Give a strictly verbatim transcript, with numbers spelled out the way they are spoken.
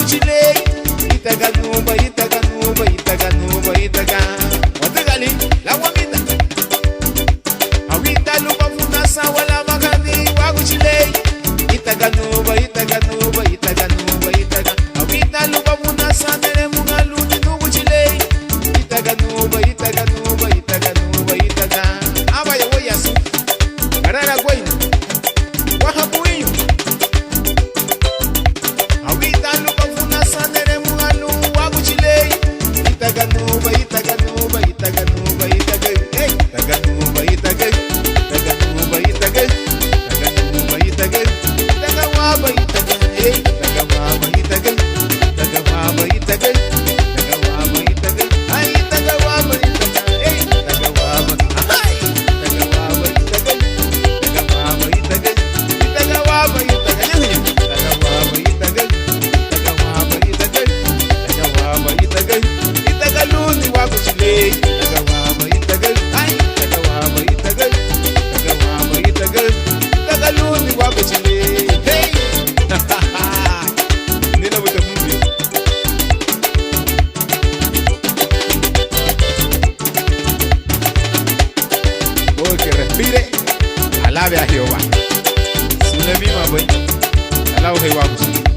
Wáguchi le, ítaganuba, ítaganuba, ítaganuba, ítaga. Wadügaali lau wamida. Awida lubá funa san walabahani Wáguchi le, ítaganuba, ítaganuba, ítaganuba, ítaga. Awida lubá funa san neremuha lun Núguchi le, ítaganuba, ítaganuba, ítaganuba, ítaga. Ábaya wéiyaasu, garara gueina, wáhabuñu. Awida lubá funa san neremuha lun Wáguchi le, ítaganuba, ítaganuba, ítaganuba, ítaga. Ei, ítaganuba, ítaga, ítaganuba, ítaga, ítaganuba, ítaga, ítagawaaba, ítaga. Ei, ítagawaaba, ítaga, ítagawaaba, ítaga, ítagawaaba, ítaga. Ai, ítagawaaba, ítaga. Ei, ítagawaaba. Ai, ítagawaaba, ítaga. Hey! Nina buta mungi. O que respire, alabe a Jehová. Sun le bimabei, alabahei Wáguchi.